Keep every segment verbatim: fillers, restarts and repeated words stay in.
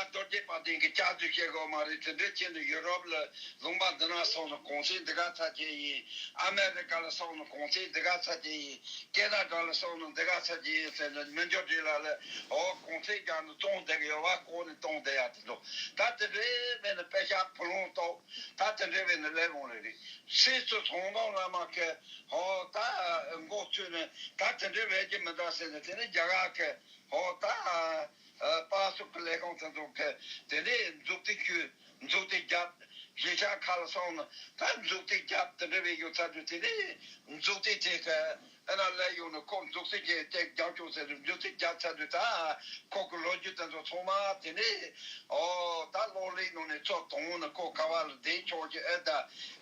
རྡོ་རྗེ་དཔལ་ལྡན་གྱིས་བསྐྱར་ཟློས་བྱེད་དགོས་མ་རེད། དེ་འདྲ་བྱས་ནས་ཡུ་རོབ་ལ་ལུང་པ་འདི་ན་སོང་ན་གུང་སེང་འདི་ག་ཚར་གྱི་ཡིན། ཨ་མེ་རི་ཀ་ལ་སོང་ན་གུང་སེང་འདི་ག་ཚར་གྱི་ཡིན། ཀེ་ན་ཌ་ལ་སོང་ན་འདི་ག་ཚར་གྱི་ཡིན་ཟེར་ནས་མི་འགྱུར་འདྲི་ལ་ལ་ཨོ་གུང་སེང་རྒྱག་ནས་བཙོང་བསྡད་ཀྱི་ཡོད་པ་གོ་ནས་བཙོང་བསྡད་ཡ་དེ་འདུག་ད་དེ་འདྲའི་མེད་ནས་པེ་ཤག་བུ་ལོང་ཏོག་ད་དེ་འདྲའི་མེད་ནས་སླེབས་འོང་ལེ་རེད། སྲིད་སུ་ཚོང་དོན་བླ་མ་ཁེ་ཧོ་ད་མགོ་ཚོས་ནས་ད་དེ་འདྲའི་བས་ཀྱི་མི་འདྲ་ཟེར་ནས་དེ་ནས་རྒྱ་གར་ཁེ་ཧོ་ད། པ་སུ་ཀི་ལས་ཁང་དེ་ཚོ་གི་དེ་ནས་མཛུབ་ཐེལ་ཁྱུ་མཛུབ་ཐེལ་རྒྱབ་གཞིས་ཆགས་ཁག་ལ་སོང་ན་ད་མཛུབ་ཐེལ་རྒྱབ་དེ་འདྲ་བས་ཡོད་ཚར་དུས་དེ་ནས་མཛུབ་ཐེལ་དེ་གི་ཨ་ན་ལས་ཡོང་ནས་ཁོ་མཛུབ་ཐེལ་གྱི་སྟེགས་རྒྱབ་ཆོག་ཟེར་དུས་མཛུབ་ཐེལ་རྒྱབ་ཚར་དུས་ད་ཁོ་གི་ལོ་རྒྱུས་དེ་ཚོ་ཚང་མ་དེ་ནས་ཨོ་ད་གློག་ཀླད་ནང་ནས་ཚོ་དང་པོ་ནས་ཁོ་ག་བ་ལ་བསྡད་ཆོག་གི་ཨེ་ད་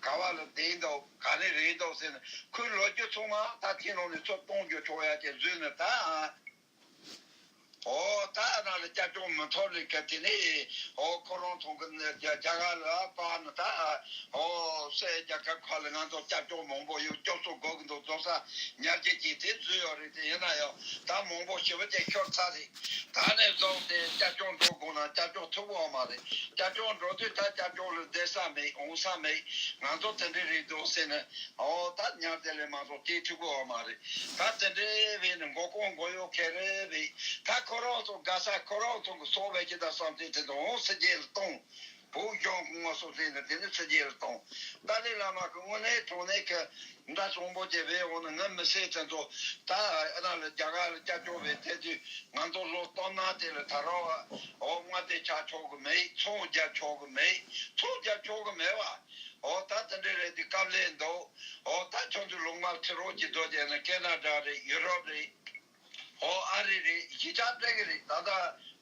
ག་བ་ལ་བསྡད་འདུག་ག་ནས་རེད་འདུག་ཟེར་ནས་ཁོའི་ལོ་རྒྱུས་ཚང་མ་ད་དེ་ནང་ནས་ཚོ་གཏོང་རྒྱུ་ཆོག་ཡ་གི་བཟོས་ནས་ད། ཨོ་ད་ཨ་ན་ལ་སྐྱབས་བཅོལ་མི་ཐོབ་ལེ་ག་དེ་ནས་ཨོ་ཁོ་རང་ཚོ་གི་ནི་རྒྱ་རྒྱ་གར་ལ་པ་ནི་ད་ཨོ་སེ་རྒྱ་གར་ཁག་ལ་ང་ཚོ་སྐྱབས་བཅོལ་མང་པོ་ཡོད། སྐྱོབ་གསོ་དགོས་ཀྱི་འདུག་རྡོག་རྩ་ཉར་རྒྱུ་གཅིག་དེ་བཟོས་ཡོད་རེད། དེ་ཡིན་ན་ཡང་ད་མང་པོ་ཞེ་པོ་ཅིག་ཤོར་ཚར་རེད། ད་ནས་བཟུང་སྟེ་སྐྱབས་བཅོལ་འགྲོ་དགོས་ན་སྐྱབས་བཅོལ་ཐུབ་ཀྱི་ཡོད་མ་རེད། སྐྱབས་བཅོལ་འགྲོ་དུས་ད་སྐྱབས་བཅོལ་ལ་བསྡད་ས་མེད་འོང་ས་མེད། ང་ཚོ་དེ་འདྲ་རེད་འདུག་ཟེར་ནས། ཨོ་ད་ཉར་དེ་ལས་མ་གཏོགས་སྐྱེལ་ཐུབ་ཀྱི་ཡོད་མ་རེད། ད་དེ་འདྲའི་བས་ནི་མགོ་སྐོར་མགོ་གཡོག་ཁེ་རེ་བས་ད་ཁོ་རང་ཚོ་དགའ་ས་ཁོ་རང་ཚོ་གི་སོ་བས་ཀྱི་ད་བསམ་སྟེ་དེ་ཚོ་འོང་སྲིད་ཇེ་ལ་གཏོང་། བོད་གཞུང་གི་ངོ་སོ་ཟིན་ནས་དེ་ནི་སྲིད་ཇེ་ལ་གཏོང་། ཏཱ་ལའི་བླ་མ་གི་དངོས་གནས་དྲང་གནས་ཀྱི་འདྲ་གཙང་པོ་ཅེས་བས་འོང་ན་ངས་མི་སྲིད་དེ་ཚོ་ད་ཨ་ན་ལ་རྒྱ་གར་ལ་སྐྱབས་བཅོལ་བས་དེ་དུས་ང་ཚོ་ལོ་སྟོང་ན་དེ་ལ་ད་རོགས་ཨོ་ང་དེ་ཆགས་ཆོག་གི་མེད། ཚོང་རྒྱག་ཆོག་གི་མེད། ཚོང་རྒྱག་ཆོག་གི་མེད་བ། ཨོ་ད་དེ་འདྲ་རེད་དེ་སྐབས་ལས་འདུག་ཨོ་ད་ཁྱོད་ཚོ་ལུང་མ་ཁྲི་རོགས་ཀྱི་རྡོ་རྗེ་ནི་ཀེ་ན་ཌ་རེད། ཡུ་རོབ་རེད། ཨོ་ཨ་རི་རེད། གཞིས་ཆགས་སྤྲད་གི་རེད། ད་ལྟ་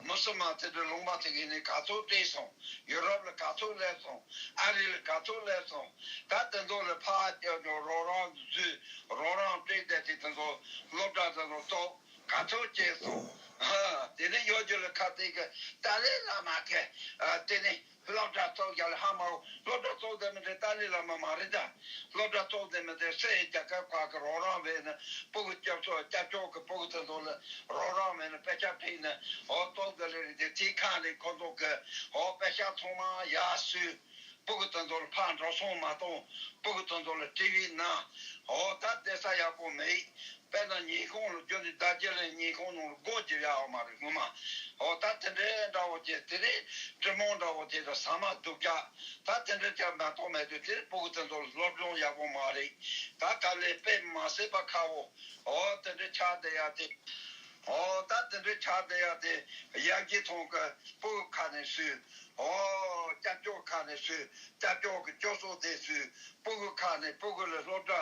མུ་སུལ་མ་དེ་འདྲ་ལུང་མ་དེ་གི་ནི་ག་ཚོད་སྤྲད་སོང་། ཡུ་རོབ་ལ་ག་ཚོད་སླེབས་སོང་། ཨ་རི་ལ་ག་ཚོད་སླེབས་སོང་། ད་དེ་ཚོ་ལ་ཕར་རོགས་རམ་བཟོས་རོགས་རམ་སྤྲད་བསྡད་དེ་དེ་ཚོ་སློབ་གྲྭ་དེ་ཚོ་གཏོགས། ག་ཚོད་སྐྱེས་སོང་། ཧ། དེ་ནས་ཡོད་རྒྱུ་ལ་ཁ་གཏད་ཀྱི་ཏཱ་ལའི་བླ་མ་གི་ཨ་དེ་ནས་སློབ་གྲྭ་གཏོགས་རྒྱ་ལ་ཧ་མ་གོ། སློབ་གྲྭ་གཏོགས་དེ་མི་འདྲ་ཏཱ་ལའི་བླ་མ་མ་རེད་ད། སློབ་གྲྭ་གཏོགས་དེ་མི་འདྲ་སེ་རྒྱ་གར་ཁག་གི་རོགས་རམ་བས་ནི་སྤུ་གུ་སྐྱབས་གསོ་སྐྱབས་བཅོལ་གི་སྤུ་གུ་དེ་ཚོ་ལ་རོགས་རམ་བས་ནི་དཔེ་ཆ་ཁྲིད་ནི་ཨོ་གཏོགས་དེ་ལས་རེད་དེ་དེའི་ཁ་ནས་ཁོ་ཚོ་གི་ཨོ་དཔེ་ཆ་ཚང་མ་ཡར་བཟོས། སྤུ་གུ་དེ་ཚོ་ལ་ཕར་འགྲོ་སོང་མ་གཏོང་། སྤུ་གུ་དེ་ཚོ་ལ་ཊི་ཝི་ན། ཨོ་ད་བསྡད་ས་ཡག་པོ་མེད། དཔེར་ན་ཉིན་གུང་ལ་རྒྱུ་ནི་ཟླ་རྒྱུ་ལ་ཉིན་གུང་ནང་ལ་སྒོ་འབྱེད་ཡག་ཡོད་མ་རེད་སྔོན་མ། ཨོ་ད་དེ་འདྲའི་འདྲ་བོ་བྱས་དེ་རིང་དྲི་མོ་འདྲ་བོ་བྱས་ད་ཟ་མ་སྡུག་ཅག་ད་དེ་འདྲ་ཅག་མ་གཏོགས་མེད་དུས་དེ་རིང་སྤུ་གུ་དེ་ཚོ་ལ་སློབ་སྦྱོང་ཡག་པོ་མ་རེད། ད་ག་ལས་དཔེ་མ་སྲིད་པ་ཁག་པོ། ཨོ་དེ་འདྲའི་ཆགས་བསྡད་ཡག་དེ། ཨོ་ད་དེ་འདྲའི་ཆགས་བསྡད་ཡག་དེ་ཡར་རྒྱས་ཐོག་གི་སྤུ་གུ་ཁ་ནས་སུས། ཨོ་སྐྱབས་བཅོལ་ཁ་ནས་སུས། སྐྱབས་བཅོལ་གི་སྐྱོ་སོ་དེ་སུས། སྤུ་གུ་ཁ་ནས་སྤུ་གུ་ལ་སློབ་གྲྭ་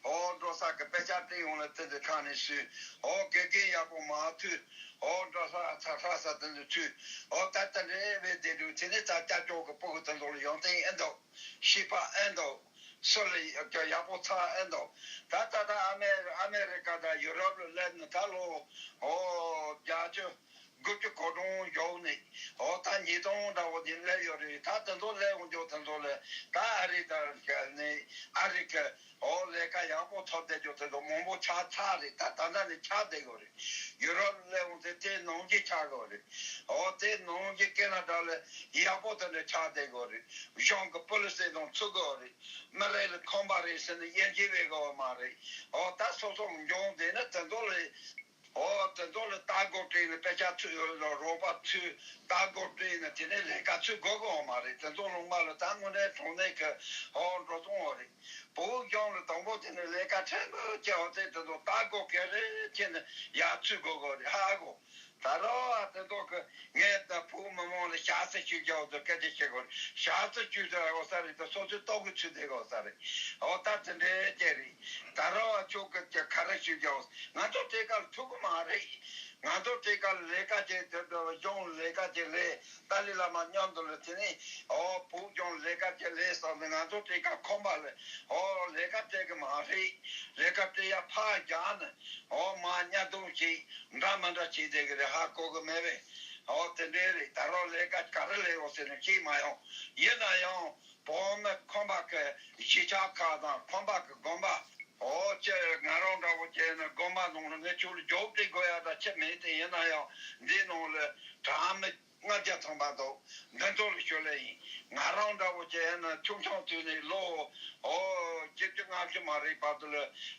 ཨོ་འགྲོ་ས་གི་དཔེ་ཆ་སྤྲད་ཡོང་ལ་དེ་འདྲའི་ཁ་ནས་སུས། ཨོ་དགེ་རྒན་ཡག་པོ་མ་ཐུག་ཨོ་འགྲོ་ས་ཚ་ཁ་ས་དེ་འདྲ་ཚུད། ཨོ་ད་དེ་འདྲའི་བས་བསྡད་འདུག་དེ་ནས་ད་སྐྱབས་བཅོལ་གི་སྤུ་གུ་དེ་ཚོ་ལ་ཡོན་ཏན་ཨེ་འདུག་ཤེས་པ་ཨེ་འདུག་སུ་ལ་ཡག་པོ་ཚ་ཨེ་འདུག་ད་ད་ད་ཨ་མེ་ཨ་མེ་རི་ཀ་དང་ཡུ་རོབ་ལ་སླེབས་ནས་ད་ལོ་ཨོ་བརྒྱད་ཅུ་དགུ་བཅུ་གོ་གྲངས་ཡོད་ནས་ཨོ་ད་ཉིས་སྟོང་འདྲ་བོ་དེ་སླེབས་ཡོད་རེད། ད་དེ་ཚོ་སླེབས་འོང་རྒྱུ་དེ་ཚོ་ལ་ད་ཨ་རི་དང་ནས་ཨ་རི་གི་ཨོ་ལས་ཀ་ཡག་པོ་ཐོབ་བསྡད་རྒྱུ་དེ་ཚོ་མང་པོ་ཆགས་ཚར་རེད། ད་ད་ལྟ་ནས་ཆགས་བསྡད་ཡོད་རེད། ཡུ་རོབ་ལ་སླེབས་འོང་དུས་དེ་ནང་བཞིན་ཆགས་ཡོད་རེད། ཨོ་དེ་ནང་བཞིན་ཀེ་ན་ཌ་ལ་ཡག་པོ་དེ་འདྲ་ཆགས་བསྡད་ཡོད་རེད། གཞུང་གི་པོ་ལི་སི་དང་ཚུགས་ཀྱི་ཡོད་རེད། མི་རེ་ལ་ཁང་པ་རེད་ཟེར་ནས་དབྱེ་འབྱེད་སྤེལ་དགོས་པ་མ་རེད། ཨོ་ད་སོ་སོ་འབྱུང་དེ་ནི་དེ་ཚོ་ལ་ཨོ་དེ་ཚོ་ལ་ལྟ་སྒོ་སྤྲད་ནས་དཔེ་ཆ་ཚུད་ཡོད་ལ་རོགས་པ་ཚུད་ལྟ་སྒོ་སྤྲད་ནས་དེ་ནས་ལས་ཀ་ཚུད་དགོས་ཀྱི་ཡོད་མ་རེད། དེ་ཚོ་ལུང་མ་ལ་ད་དངོས་གནས་དྲང་གནས་ཀྱི་ཨོ་འགྲོ་སོང་ཡོད་རེད། བོད་གཞུང་ལ་དང་པོ་དེ་ནས་ལས་ཀ་ཕྲན་བུ་བྱས་ཡོད་ཚེ་དེ་ཚོ་ལྟ་སྒོ་ག་རེ་བྱས་ནས་ཡར་ཚུད་དགོས་ཀྱི་ཡོད་རེད། ཧ་གོ། ད་རོགས་ཨ་དེ་ཚོ་གི་ངས་ད་བོད་མི་མང་ལ་ཞག་རྩི་ཞུ་རྒྱུ་དེ་སྐད་ཆ་བཤད་དགོས་རེད། ཞག་རྩི་ཞུ་དེ་འོ་ས་རེད་དེ་སོ་སོའི་ལྟོ་གོས་ཚུད་བསྡད་དགོས་ས་རེད། འོ་ད་དེ་འདྲའི་སྐད་རེད། ད་རོགས་ཨ་ཁྱོད་ཀྱི་ཀྱི་ག་རེ་ཞུ་རྒྱུ་ང་ཚོ་དེ་ག་ལ་ཐུག་གི་མ་རེད། ང་ཚོ་དེ་ག་ལ་ལས་ཀ་བྱེད་དེ་འདྲ་བ་གཞུང་ལས་ཀ་བྱེད་ལས་ཏཱ་ལའི་བླ་མ་མཉམ་དུ་ལ་དེ་ནས་འོ་བོད་གཞུང་ལས་ཀ་བྱེད་ལས་བསམ་ནས་ང་ཚོ་དེ་ག་ཁོམ་པ་ལ་འོ་ལས་ཀ་སྤྲད་གི་མ་རེད། ལས་ཀ་སྤྲད་ཡ་ཕར་རྒྱག་ནས། ཨོ་མ་གཉའ་གདོང་ཅིག་འདྲ་མི་འདྲ་བྱས་བསྡད་གི་རེད། ཧ་གོ་གི་མེད་པས། ཨོ་དེ་འདྲའི་རེད། ད་རོགས་ལས་ཀ་ག་རེ་ལས་འོ་ཟེར་ནས་ཤེས་མ་ཡོང་། ཡིན་ན་ཡང་བོད་མི་ཁམས་པ་གི་གཞིས་ཆགས་ཁག་དང་ཁམས་པ་གི་དགོན་པ། ཨོ་ཅེ་ང་རང་འདྲ་བོ་བྱས་ན་དགོན་པ་ནང་ལ་ངས་ཁྱོད་ལ་རྒྱོབ་སྤྲད་དགོས་ཡ་ད་ཆེ་མེད་དེ། ཡིན་ན་ཡང་འདི་ནང་ལ་གྲྭ་མི། ལྔ་བརྒྱ་ཐམ་པ་འདུག་འདི་ཚོ་ལ་ཞུ་ལེ་ཡིན། ང་རང་འདྲ་བོ་བྱས་ན་ཆུང་ཆུང་དུས་ནས་ལོ་ཨོ་བརྒྱད་ཅུ་ལྔ་བཅུ་མ་རེད་བར་དུ་ལ་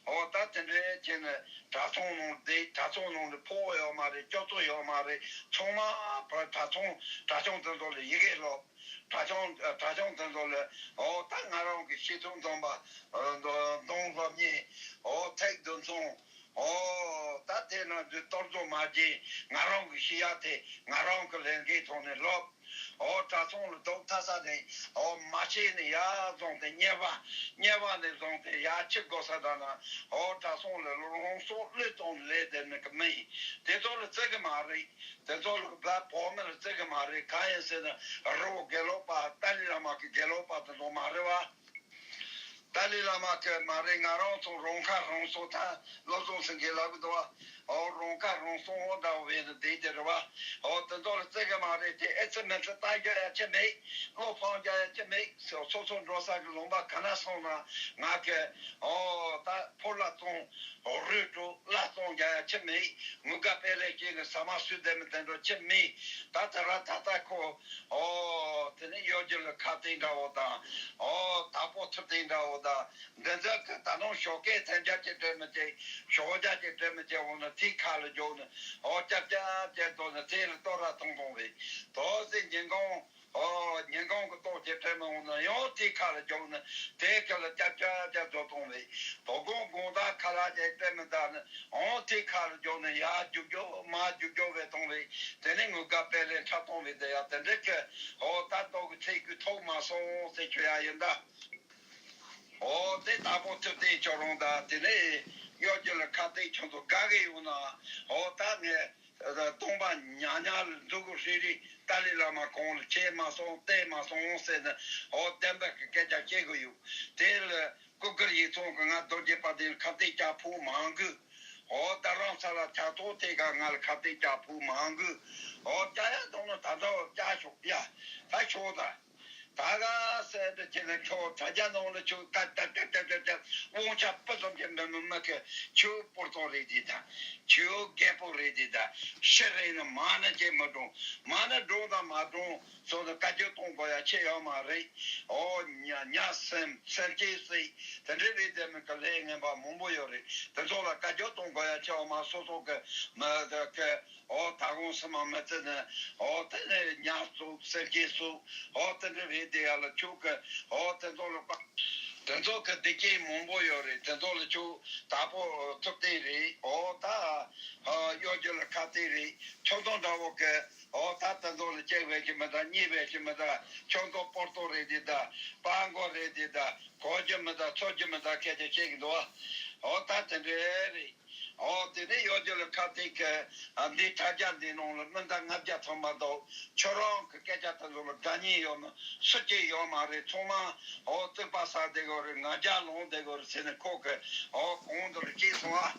ཨོ་ད་དེ་འདྲའི་བྱས་ནས་གྲྭ་ཚང་ནང་བསྡད། གྲྭ་ཚང་ནང་ལ་ཕོ་བ་ཡོད་མ་རེད། སྐྱོ་ཚོ་ཡོད་མ་རེད། ཚང་མ་གྲྭ་ཚང་གྲྭ་ཆུང་དེ་ཚོ་ལ་ཡི་གེ་ཀློག་གྲྭ་ཆུང་གྲྭ་ཆུང་དེ་ཚོ་ལ་ཨོ་ད་ང་རང་གི་ཤེས་ཚད་འཛོམས་པ་ཨོ་མདོ་མདོ་སློབ་གཉེར་ཨོ་ཐེག་བདུན་ཚང་ཨོ་ད་དེ་ན་འདི་གཏོར་བཟོ་མ་བྱེད། ང་རང་གི་ཤེས་ཡ་དེ་ང་རང་གི་ལས་འགན་ཐོག་ནས་སློབ། ཨོ་གྲྭ་ཚང་ལ་འདུག་ཐ་ས་ནས་ཨོ་མ་ཤེས་ནས་ཡར་བཟུང་སྟེ་གཉེར་པ་གཉེར་པ་ནས་བཟུང་སྟེ་ཡར་ཕྱི་དགོས་ས་དང་ན་ཨོ་གྲྭ་ཚང་ལ་རང་སྲོག་བློས་གཏོང་ལས་དེ་ནི་གི་མི་ཡིན། དེ་ཚོ་ལ་བརྩི་གི་མ་རེད། དེ་ཚོ་ལ་བ་བོད་མི་ལ་བརྩི་གི་མ་རེད། གང་ཡིན་ཟེར་ན་རི་བོ་དགེ་ལོག་པ་ཏཱ་ལའི་བླ་མ་གི་དགེ་ལོག་པ་དེ་ཚོ་མ་རེད་བ། ཏཱ་ལའི་བླ་མ་གི་མ་རེད། ང་རང་ཚོ་རང་ཁ་རང་གསོ་ད་བློ་བཟང་སེང་གེ་ལབ་གི་འདུག་བ། ཨོ་རང་ཁ་རང་གསོ་འོ་འདྲ་བོ་བས་ན་བསྡད་དེ་རེད་བ། ཨོ་དེ་ཚོ་ལ་བརྩི་གི་མ་རེད། དེ་ཨེ་ཙི་མེད་ཙི་ལྟ་རྒྱ་ཡ་ཆེ་མེད། བློ་ཕམ་རྒྱ་ཡ་ཆེ་མེད། སོ་སོ་འགྲོ་ས་གི་ལུང་པ་ག་ན་སོང་ན་ང་གི་ཨོ་ད་ཕོ་ལ་བཙོང་རུས་དྲུག་ལ་བཙོང་རྒྱ་ཡ་ཆེ་མེད། ངུ་དགའ་དཔེ་ལས་སྐྱེས་ནས་ཟ་མ་སུས་བསྡད་མི་དེ་འགྲོ་ཆེ་མེད། ད་དེ་ར་ད་ལྟ་ཁོ་ཨོ་དེ་ནི་གཡོ་སྒྱུ་ལ་ཁ་གཏད་འདྲ་བོ་དང་ཨོ་དྭགས་པོ་ཐུབ་བསྟན་འདྲ་བོ་དང་འདི་ཚོ་གི་ད་ནང་ཞོགས་ཀས་ཐལ་འགྱུར་གྱི་སྤྲད་མི་བྱེད། ཞོགས་རྒྱ་གི་སྤྲད་མི་བྱེད་འོ་ན་དེའི་ཁ་ལ་འཇོག་ནས་ཨོ་ཅབ་ཅབ་ཅབ་འདུག་ནས་དེ་ལ་ལྟོ་ར་ཐོང་ཐོང་བས་དོ་སེ་ཉིན་གང་ཨོ་ཉིན་གང་གི་ལྟོ་ཅིག་སྤྲད་མི་འོང་ན་ཡང་དེའི་ཁ་ལ་འཇོག་ནས་དེའི་ཁ་ལ་ཅབ་ཅབ་ཅབ་འདུག་ཐོང་བས་དོ་དགོང་དགོང་དག་ཁ་ལག་ཅིག་སྤྲད་མི་འདུག་ནས་ཨོ་དེའི་ཁ་ལ་འཇོག་ནས་ཡར་རྒྱུག་རྒྱུག་མར་རྒྱུག་རྒྱུག་བས་ཐོང་བས་དེ་ནས་ངུ་དགའ་དཔེ་ལས་འཁྲབ་ཐོང་བས་དེ་ཡ་དེ་འདྲའི་གི་ཨོ་ད་ལྟོ་གི་ཚེ་གི་ཐོག་མ་སོང་ཟེར་ཁྱོད་ཡ་ཡིན་ད། ཨོ་དེ་དྭགས་པོ་ཐུབ་བསྟན་ཁྱོད་རང་དང་དེ་ནས་གཡོ་སྒྱུ་ལ་ཁ་གཏད་ཁྱོད་ཚོ་དགའ་གི་ཡོད་ན་ཨོ་ད་ངས་སྟོང་པ་ཉག་ཉག་ལ་འདུག་གི་ཧྲིལ་རིལ་ཏཱ་ལའི་བླ་མ་གོང་ལ་ཆས་མ་སོང་བལྟས་མ་སོང་ཟེར་ནས་ཨོ་བདེན་པ་གི་སྐད་ཆ་བཤད་གི་ཡོད། དེ་ལ་སྐུ་སྒེར་ཡིག་ཚང་གི་ང་རྡོ་རྗེ་དཔལ་ལྡན་ཁ་གཏད་བཅག་ཕོད་མང་གི། ཨོ་ད་རང་ས་ལ་ཆགས་ཐོག་དེ་ག་ང་ལ་ཁ་གཏད་བཅག་ཕོད་མང་གི། ཨོ་བཅག་ཡ་དང་ནི་ད་ལྟ་བཅག་ཤོག་ཡ་ད་ཤོག་ད། ད་ག་ཟེར་དུ་ཁྱེད་ནི་ཁྱོད་དྲ་རྒྱ་ནང་ལ་ཁྱོད་ཀ་ཀ་ཀ་ཀ་ཀ་ཀ་དབང་ཆ་སྤུ་ཙམ་གྱི་མི་མི་མི་ཁི་ཁྱོད་སྤོར་ཐོག་རེད་དེ་ད། ཁྱོད་རྒད་པོ་རེད་དེ་ད། ཤི་རེད་ནི་མ་ནི་ཁྱེད་མི་འགྲོ། མ་ནི་འགྲོ་དང་མ་འགྲོ་སོ་ནི་བཀའ་བཀྱོན་གཏོང་དགོས་ཡ་ཁྱེད་ཡོད་མ་རེད། ཨོ་ཉ་ཉ་སེམས་སེམས་སྐྱིད་སྲིད་དེ་འདྲའི་རེད་དེ་མི་ཁ་ལས་ངན་པ་མང་པོ་ཡོད་རེད། དེ་ཚོ་ལ་བཀའ་བཀྱོན་གཏོང་དགོས་ཡ་ཁྱེད་ཡོད་མ་སོ་སོ་གི་མི་ཁི། ཨོ་ད་གོང་སུ་མ་མི་ཚེ་ནི་ཨོ་དེ་ནི་ཉ་སུ་སེར་སྐྱེས་སུ་ཨོ་དེ་འདྲ་རེད་དེ་ཡ་ལ་ཁྱོད་ཀི་ཨོ་དེ་ཚོ་ལ་པ་དེ་ཚོ་གི་བདེ་སྐྱིད་མང་པོ་ཡོད་རེད། དེ་ཚོ་ལ་ཁྱོད་དྭགས་པོ་ཐུབ་བསྟན་རེད། ཨོ་ད་ཨ་གཡོ་སྒྱུ་ལ་ཁ་གཏད་རེད། ཁྱོད་ཚོ་འདྲ་བོ་གི་ཨོ་ད་དེ་ཚོ་ལ་གཅིག་བས་ཀྱི་མི་ད་གཉིས་བས་ཀྱི་མི་ད་ཁྱོད་ཚོ་སྤོར་ཏོ་རེད་དེ་ད་སྤང་མགོ་རེད་དེ་ད་གོ་རྒྱུ་མི་ད་ཚོར་རྒྱུ་མི་ད་སྐད་ཆ་བཤད་གི་འདུག་ཨོ་ད་དེ་འདྲ་རེད། ཨོ་དེ་ནས་གཡོ་སྒྱུ་ལ་ཁ་གཏད་ཀྱི་འདི་དྲ་རྒྱ་འདི་ནང་ལ་མི་འདྲ་ལྔ་བརྒྱ་ཐམ་པ་འདུག་ཁྱོད་རང་གི་སྐད་ཆ་དེ་ཚོ་ལ་དགའ་ཉེ་ཡོད་ན་སུ་སྐྱེ་ཡོད་མ་རེད། ཚང་མ་ཨོ་རྩིག་པ་ཟ་བསྡད་དགོས་རེད། ང་རྒྱལ་ལོངས་བསྡད་དགོས་རེད་ཟེར་ནས་ཁོ་གི་ཨོ་གོང་དུ་ལ་སྐྱེས་སོང་ཨ།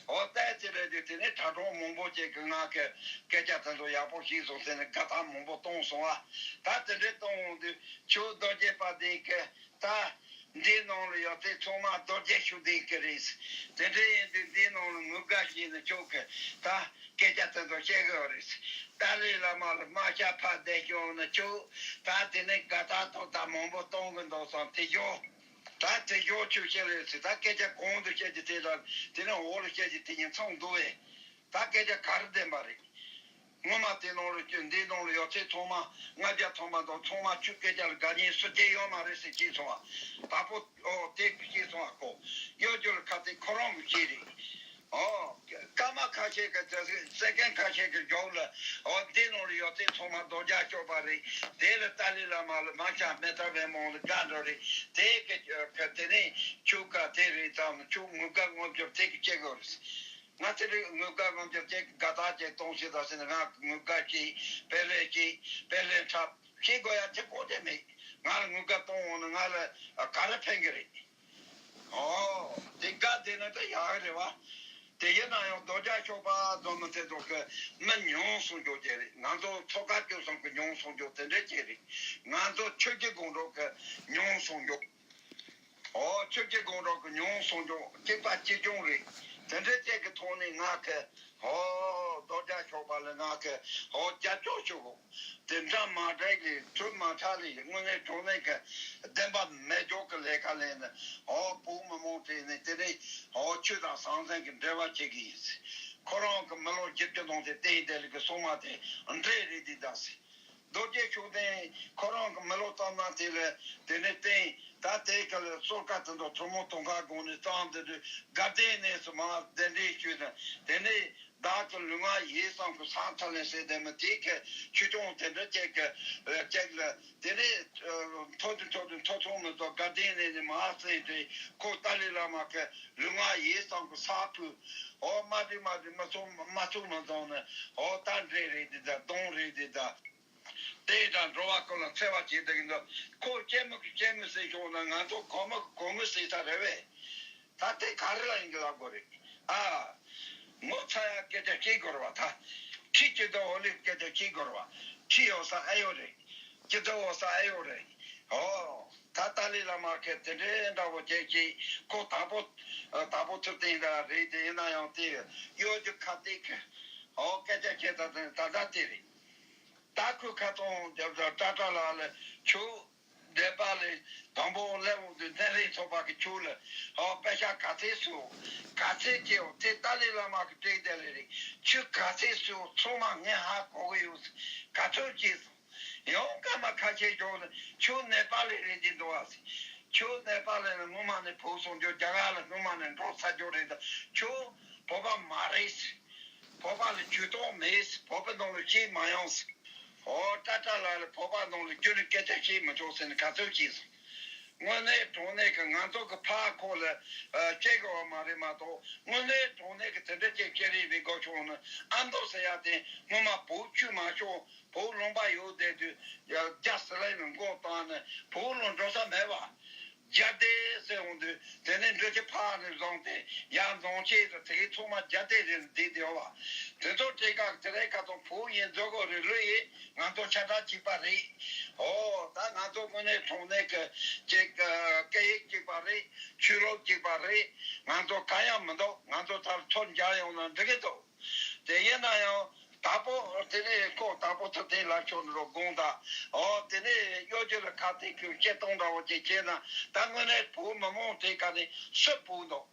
ཨོ་ལྟས་ཙི་རེད་དུས་དེ་ནས་དྲ་གྲོགས་མང་པོ་ཅིག་གི་ང་གི་སྐད་ཆ་དེ་ཚོ་ཡག་པོ་ཤེས་སོང་ཟེར་ནས་དགའ་ཐག་མང་པོ་གཏོང་སོང་ཨ། ད་དེ་འདྲའི་གཏོང་འོང་དུས་ཁྱོད་རྡོ་རྗེ་དཔལ་ལྡན་གི་ད། འདིའི་ནང་ལ་ཡོད་ཚད་ཚང་མ་རྡོ་རྗེ་ཤུགས་ལྡན་གྱི་རེད། དེ་འདྲ་ཡིན་དུས་འདིའི་ནང་ལ་ངུ་དགའ་ཞིག་ནི་ཁྱོད་ཀྱི་ད་སྐད་ཆ་དེ་ཚོ་བཤད་གི་ཡོད་རེད། ཏཱ་ལའི་བླ་མ་ལ་དམག་ཞག་ཕར་བསྡད་ཀྱང་ནི་ཁྱོད་ད་དེ་ནས་དགའ་ཐག་ཐོག་ད་མང་པོ་གཏོང་གི་འདུག་བསམ་དེ་ཞོག་ད་དེ་ཞོག་ཁྱོད་བཤད་རེད་ཟེར། ད་སྐད་ཆ་གོང་དུ་བཤད་ཀྱི་དེ་ལ་དེ་ནས་འོག་ལ་བཤད་ཀྱི་དེ་གཉིས་མཚུངས་འདུག་བས། ད་སྐད་ཆ་ག་རེ་བདེན་པ་རེད། ངོ་མ་དེ་ནང་ལ་ཁྱོད་འདིའི་ནང་ལ་ཡོད་ཚད་ཚང་མ་ལྔ་བརྒྱ་ཐམ་པ་དང་ཚང་མ་ཁྱོད་སྐད་ཆ་ལ་དགའ་ཉེ་སུ་སྐྱེ་ཡོད་མ་རེད་ཟེར་སྐྱེས་སོང་བ། དྭགས་པོ་ཨོ་དེ་གི་སྐྱེས་སོང་བ་ཁོ། གཡོ་སྒྱུ་ལ་ཁ་གཏད་ཁོ་རང་གི་སྐྱེས་རེད། ཨོ་སྐར་མ་ཁ་ཤས་ཀྱི་སེ་ཀན་ཁ་ཤས་ཀྱི་མཇུག་ལ་ཨོ་འདིའི་ནང་ལ་ཡོད་ཚད་ཚང་མ་རྡོ་རྗེ་སྐྱོབ་པ་རེད། དེ་ལ་ཏཱ་ལའི་བླ་མ་ལ་མ་ཤ་མེ་ཏ་བའི་མང་ལ་དགའ་འགྲོ་རེད། དེ་གི་དེ་ནས་ཁྱོད་ཀ་དེ་རེད་དམ་ཁྱོད་ངུ་དགའ་ངུ་སྒྱུར་དེ་གི་སྐྱེ་དགོས་རེད། ང་ཚེ་རིང་ངུ་དགའ་ངུ་སྒྱུར་ཅིག་དགའ་ཐག་ཅིག་གཏོང་ཤེས་ད་ཟེར་ནས་ང་ངུ་དགའ་ཅིག་དཔེ་ལས་ཅིག་དཔེ་ལས་འཁྲབ་ཤེས་དགོས་ཡ་ཅིག་གོ་དེ་མེད། ང་ལ་ངུ་དགའ་གཏོང་འོང་ན་ང་ལ་ག་རེ་ཕན་གི་རེད། ཨོ་དེ་དགའ་བསྡད་ན་ད་ཡག་གི་རེད་བ། དེ་ཡིན་ན་ཡང་རྡོ་རྗེ་ཤོག་པ་རྫོང་མི་ཚེ་ཐོག་གི་མི་ཉུང་སོང་རྒྱུ་ཅིག་རེད། ང་ཚོ་ཚོ་ཁ་སྐྱོ་སོང་གི་ཉུང་སོང་རྒྱུ་དེ་འདྲ་ཅིག་རེད། ང་ཚོ་ཆོས་ཀྱི་དགོང་དྲོ་གི་ཉུང་སོང་རྒྱུ། ཨོ་ཆོས་ཀྱི་དགོང་དྲོ་གི་ཉུང་སོང་ཀྱང་གཅིག་པ་གཅིག་རྐྱང་རེད། དེ་འདྲའི་གཅིག་གི་ཐོག་ནས་ང་གི་ ཧོ། རྡོ་རྒྱ་ཤོག་པ་ལ་ང་གི་ཧོ་རྒྱབ་སྐྱོར་ཞུ་གོ། དེ་འདྲ་མ་འགྲིག་ལས་དུ་མ་ཁྲ་ལས་དངོས་གནས་དྲང་གནས་ཀྱི་བདེན་པ་མེད་སྒྲོག་གི་ལས་ཀ་ལས་ནི་ཧོ་བོད་མི་མང་དེ་ནི་དེ་ནི་ཧོ་ཆོས་དང་ཟང་ཟིང་གི་འབྲེལ་བ་བྱེད་ཀྱི་ཡིན། ཁོ་རང་གི་མི་ལོ་བརྒྱད་ཅུ་ནང་དེ་བསྟན་དེ་ལ་གི་སོང་མ་དེ་འདྲེ་རེད་དེ་ད་སི། རྡོ་རྗེ་ཤུགས་ལྡན་ཁོ་རང་གི་མི་ལོ་ཙམ་ན་དེ་ལ་དེ་ནས་བསྟན་ད་དེ་ག་ལ་སོར་ཀ་དེ་འདྲ་ཐུར་མོ་དུང་ཁ་དགོང་ནས་བཏང་དེ་དུས་དགའ་ལྡན་གནས་སུ་མ་གདན་འདྲེན་ཞུས་ནས་དེ་ནས་བདག་གི་ལུས་ངག་ཡིད་གསུམ་གྱི་ས་མཐའ་ལས་ཟེར་དེ་མི་དེ་གི་ཆོས་སྐྱོང་དེ་འདྲ་ཅིག་གི་ཅིག་ལ་དེ་ནས་མཐོ་དུ་མཐོ་དུ་མཐོ་ཚོང་མི་ཚོ་དགའ་ལྡན་གནས་ནས་མ་ཟེར་དེ་ཁོ་ཏཱ་ལའི་བླ་མ་གི་ལུས་ངག་ཡིད་གསུམ་གྱི་ས་ཕུད་ཨོ་མ་དེ་མ་དེ་མ་ཚོང་མ་ཚོང་མ་ཚོང་ནས་ཨོ་ད་འདྲེ་རེད་དེ་ད་གདོང་རེད་དེ་ད། དེ་དང་འགྲོ་བ་ཀུན་ལ་འཚེ་བ་བྱེད་བསྡད་ཀྱི་འདུག་ཁོ་སྐྱེ་མི་གི་སྐྱེ་མི་ཟེར་ཤོག་ན་ང་ཚོ་གོ་མི་གི་གོ་མི་ཟེར་ས་རེད་བས། ད་དེ་ག་རེ་ལ་ཡིན་གྱི་ལབ་དགོས་རེད། ཨ། ངོ་ཚ་ཡ་སྐད་ཆ་བཤད་དགོས་རེད་བ་ད། ཁྲི་སྐྱིད་དོ་འོ་ལི་སྐད་ཆ་བཤད་དགོས་རེད་བ། ཁྲི་ཡོད་ས་ཨེ་ཡོད་རེད། སྐྱིད་དོ་འོ་ས་ཨེ་ཡོད་རེད། ཨོ། ད་ཏཱ་ལའི་བླ་མ་ཁྱེད་དེ་འདྲའི་འདྲ་བོ་བྱེད་ཀྱི་ཁོ་དང་པོ་དང་པོ་ཚུལ་བསྟན་ད་རེད་དེ་ཡིན་ན་ཡང་དེ་གཡོ་སྒྱུ་ཁ་གཏད་ཀྱི་ཨོ་སྐད་ཆ་བཤད་ད་དེ་ད་ད་དེ་རེད། ད་ཁོས་ཁ་ཚོན་རྒྱབ་ད་ཏྲ་ཏྲ་ལ་ལ་ཁྱོད་འདས་པ་ལས་དང་པོ་སླེབས་འོང་དུས་སྣེ་ལེན་ཚོགས་པ་གི་ཁྱོད་ལ་ཨོ་པེ་ཤ་ག་ཚད་སུ་ག་ཚད་སྐྱེའོ་དེ་ཏཱ་ལའི་བླ་མ་གི་བཀྲིན་དེ་ལས་རེད། ཁྱོད་ག་ཚད་སུ་ཚང་མ་ངས་ཧ་གོ་གི་ཡོད་ག་ཚོད་སྐྱེས་སོང་། ཡང་སྐར་མ་ཁ་ཤས་འཇོག་ནས་ཁྱོད་ནེ་པ་ལི་རེད་ཀྱི་འདུག་ཨ་ཟེར། ཁྱོད་ནེ་པ་ལི་ནས་སྔོན་མ་ནས་བོད་སོང་རྒྱུ་རྒྱ་གར་ལ་སྔོན་མ་ནས་འགྲོ་ཚར་རྒྱུ་རེད་ད། ཁྱོད་བོད་པ་མ་རེད་ཟེར། བོད་པ་ལ་ཇུས་གཏོགས་མེད་ཟེར། བོད་པའི་ནང་ལ་སྐྱེས་མ་ཡོང་ཟེར། ཨོ་ཏྲ་ཏྲ་ལ་ལ་བོད་པ་ནང་ལ་རྒྱུན་ནས་སྐད་ཆ་བཤད་མི་ཆོག་ཟེར་ནས་ག་ཚོད་བཤད་སོང་། དངོས་གནས་དྲང་གནས་ཀྱི་ང་ཚོ་གི་ཕ་ཁོ་ལ་ཨ་སྐྱེ་དགོས་པ་མ་རེད་མ་གཏོགས་དངོས་གནས་དྲང་གནས་ཀྱི་དེ་འདྲ་སྐྱེ་སྐྱེ་རེས་པའི་སྒོ་ཕྱོགས་ནི་ཨ་མདོ་ཟེར་ཡ་དེ་སྔོན་མ་བོད་ཆུ་མ་ཤོར། བོད་ལུང་པ་ཡོད་བསྡད་དུས་ཡ་རྒྱ་སྲིད་ལས་ནས་མགོ་བཏང་ནས་བོད་ལ་འགྲོ་ས་མེད་པ། རྒྱ་སྡེ་ཟེར་འོང་དུས་དེ་ནས་འགྲོ་ཆེ་ཕར་ནས་བཟུང་སྟེ་ཡར་འཛོང་ཆེ་དུ་དེ་གའི་ཚང་མ་རྒྱ་སྡེ་རེད་བསྡད་དེ་ཡོད་པ། དེ་ཚོ་དེ་ག་དེ་རེད་ཁ་ཚོ་བོད་ཡིན་རྫོགས་གོ་རེད་ལོས་ཡིན་ང་ཚོ་ཆ་འདྲ་གཅིག་པ་རེད། ཨོ་ད་ང་ཚོ་དངོས་གནས་དྲང་གནས་ཀྱི་ཅིག་སྐད་ཡིག་གཅིག་པ་རེད། ཆོས་ལུགས་གཅིག་པ་རེད། ང་ཚོ་གང་ཡང་མི་འདུག་ང་ཚོ་ཚར་ཚོར་འཇགས་ཡོང་ན་འགྲིག་གི་འདུག་དེ་ཡིན་ན་ཡང་དྭགས་པོ་དེ་ནས་ཁོ་དྭགས་པོ་ཐུབ་བསྟན་ལ་ཆོག་འགྲོ་དགོངས་དག་ཨོ་དེ་ནས་གཡོ་སྒྱུ་ལ་ཁ་གཏད་ཁུལ་བཤད་སྟངས་འདྲ་བོ་ཅིག་བྱས་ན་ད་དངོས་གནས་བོད་མི་མང་དེ་ག་ནས་སུ་བོད་འདུག་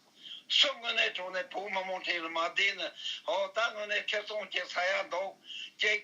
སུ་དངོས་གནས་དྲང་གནས་བོད་མི་མང་དེ་ལ་མ་བསྡད་ན་ཨོ་ད་དངོས་གནས་ཁེ་བཟང་ཅིག་ཟ་ཡ་འདུག་ཅིག